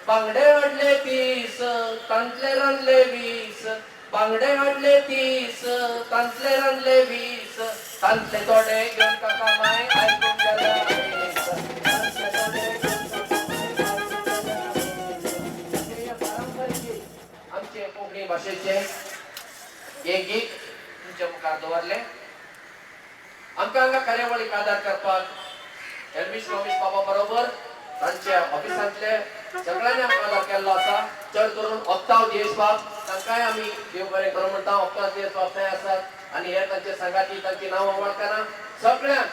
बांगडे हाडले 30 तांतले रांदले 20 बांगडे हाडले 30 तांतले रांदले 20 तांतले थोडे घेवन काका माय आयकूंक गेल्या मीस. पारंपरीक आमचे कोंकणी भाशेचे हे गीत तुमच्या मुखार दवरलें. आमकां हांगा कार्यावळीक आदार करपाक एल्विश रमेश बाबा बरोबर तांच्या ऑफिसांतले सगळ्यांनी आमकां आदार केल्लो आसा. चड करून ऑक्ताव दियेश बाब तांकांय आमी देव बरें करूं म्हणटा. ऑक्ताव दियेश बाब थंय आसात आनी हे तांचे सांगाती तांची नांवां वळखना. सगळ्यांक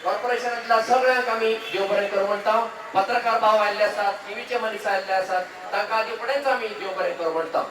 कॉर्पोरेशनांतल्या सगळ्यांक आमी देव बरें करूं म्हणटा. पत्रकार भाव आयिल्ले आसात, टिवीचे मनीस आयिल्ले आसात, तांकां आदी फुडेंच आमी देव बरें करूं म्हणटा.